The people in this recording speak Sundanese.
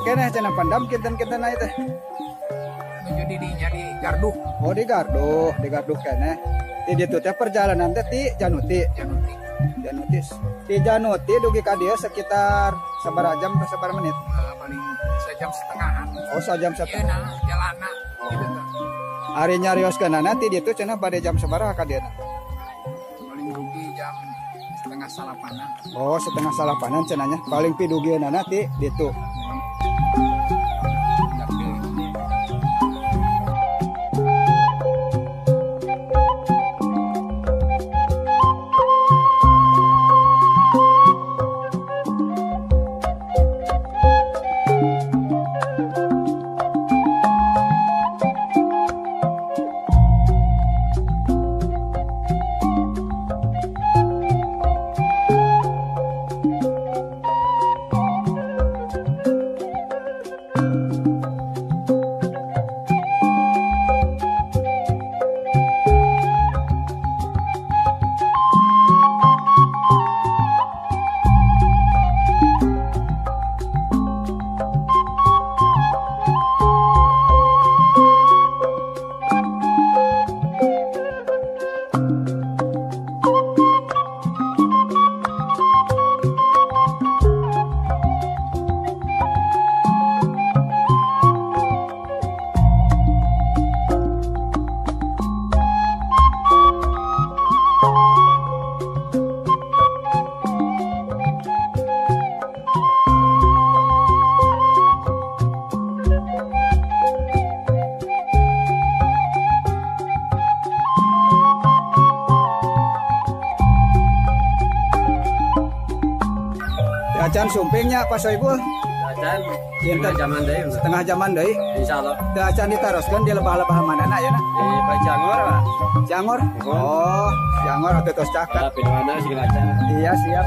keneh cenah pandam kinten-kinten aya teh. Nuju di dinya di Garduh. Oh di Garduh keneh. Di ditu teh perjalanan teh ti Januti. Januti. Januti. Ti Januti dugi ka dieu sekitar sabaraha jam atau sabaraha menit? Paling sejam setengahan. Oh sajam setengah. Iya nah, jalana gitu teh. Ari nyarioskeunana ti ditu cenah bade jam sabaraha ka dieu? Paling dugi jam 8:30. Oh 7:30 cenahnya. Paling pidugieunana ti ditu. Acan sumpingnya Pak Soibul. Acan setengah jaman deui. Setengah jaman deui. Insyaallah. Teu acan ditaroskeun di lebah-lebah manana ya na? Di Pak Cangor, Pak. Cangor? Oh, Cangor atuh tos caket. Pinuana segala acan. Iya, siap.